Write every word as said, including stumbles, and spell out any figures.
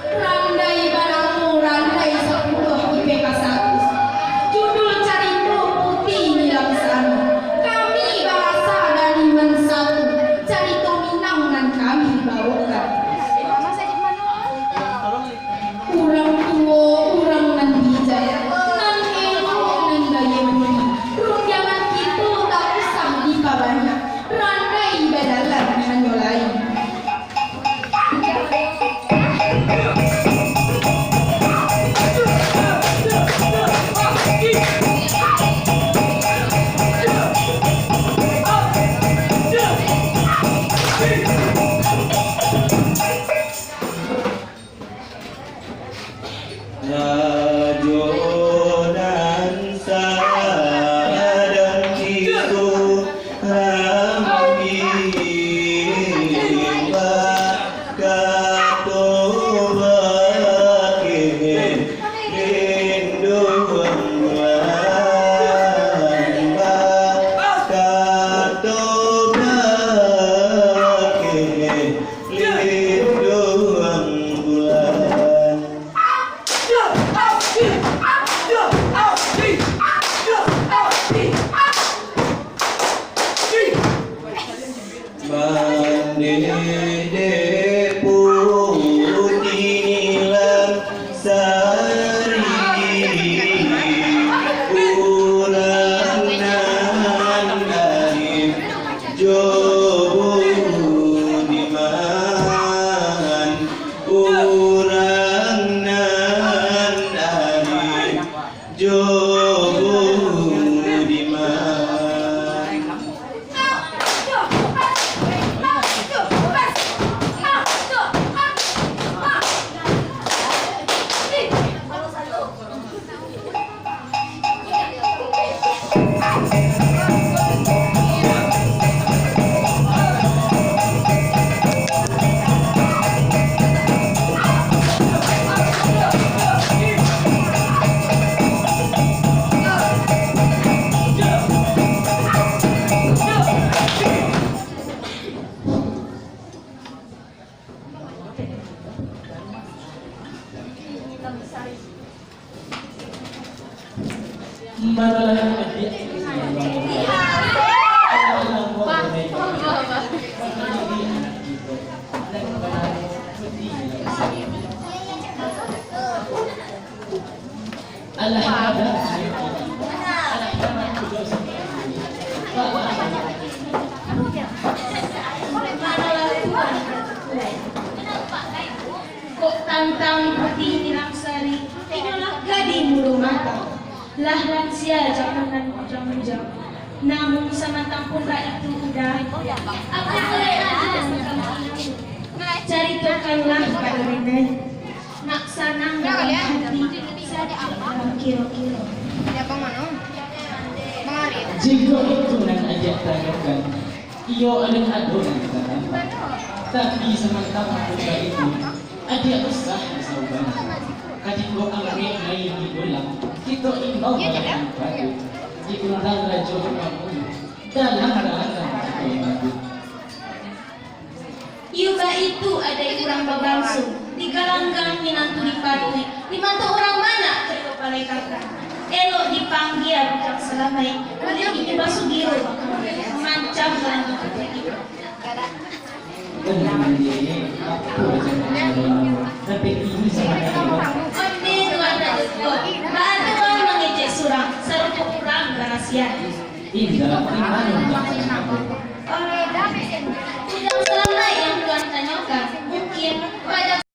Randai banamo Randai Sapuluah I P K satu. Judul carito Puti Nilam Sari. Kami barasa dari Mansatu. Carito Minang nan kami bawokan. Urang tuo, urang nan bijak, nan elok, nan daya budi. Rundiangan kito tak usah dipabanyak. Randai bajalan hanyo lai. Rajo nan sadang isu rami, bakato bakeh linduang bulan, bakato bakeh linduang bulan. Mandeh dek Puti Nilam Sari, urang nan arif jo budiman, urang nan arif jo budiman. Alah, kok tantang Puti Nilam Sari, inyolah gadih murung mata. Lah lansia jaman nan bujang-bujang, namun samantang pun baitu udah. Apo lai ajo sakali inyo, caritokanlah ka Randai. Nak sanang dalam hati, sakik dalam kiro-kiro. Jikok itu nan Adiak tanyokan, iyo alun ado nan ka tampak. Tapi samantang pun baitu, Adiak usah risau bana. Kadiko angkek lai diulang, kito imbau bana nan patuik. Diundang rajo di panggung, dalam rangkang kito madu. Iyo baitu adaik urang babangso, di galanggang minantu dipatuik, di mato urang banyak kito palekakan. Elok dipanggia bujang salamaik, buliah inyo basugiro bakambang, mancam galanggang patuik kito. Onde tuan rajo tuo, baa tuan mangecek surang, sarupo urang barasiah. Indak, di mano bujang salamaik? Bujang salamaik yang tuan tanyokan, mungkin bujang